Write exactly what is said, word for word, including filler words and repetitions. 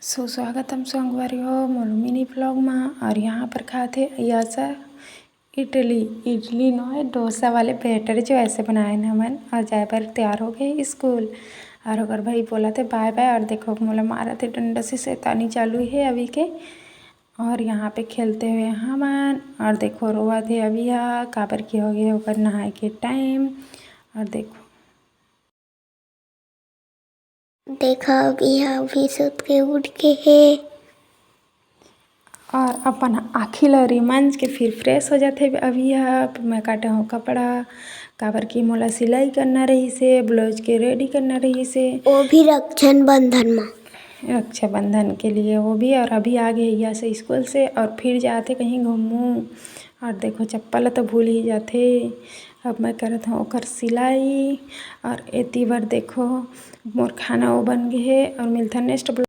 सुस्वागतम संगवारी हो मोर मिनी ब्लॉग मा। और यहाँ पर खात हे अयासा इडली, इडली नोहे, डोसा वाले बैटर जो ऐसे बनाए न हमन। और जाए बर तैयार हो गए स्कूल। और ओकर भाई बोला थे बाय बाय। और देखो मोला मारा थे डंडा से, शैतानी चालू है अभी के। और यहाँ पे खेलते हुए हमन। और देखो रोवा थे अभी हा, काबर की हो गए ओकर नहाए के टाइम। और देखो देखा, अभी हा अभी सुत के उठ के हे। और अपन आँखी ल रिमंज के फिर फ्रेश हो जाथे। अभी हा मैं काटे हूँ कपड़ा, काबर कि मोला सिलाई करना रहिस हे, ब्लाउज के रेडी करना रहिस हे। वो भी रक्षाबंधन मा। रक्षाबंधन के लिए वो भी। और अभी आ गए यहाँ से स्कूल से और फिर जाते कहीं घूमू। और देखो चप्पल तो भूल ही जाथे। अब मैं करत हूँ ओकर सिलाई। और एती बर देखो मोर खाना वो बन गए हे। और मिलता नेक्स्ट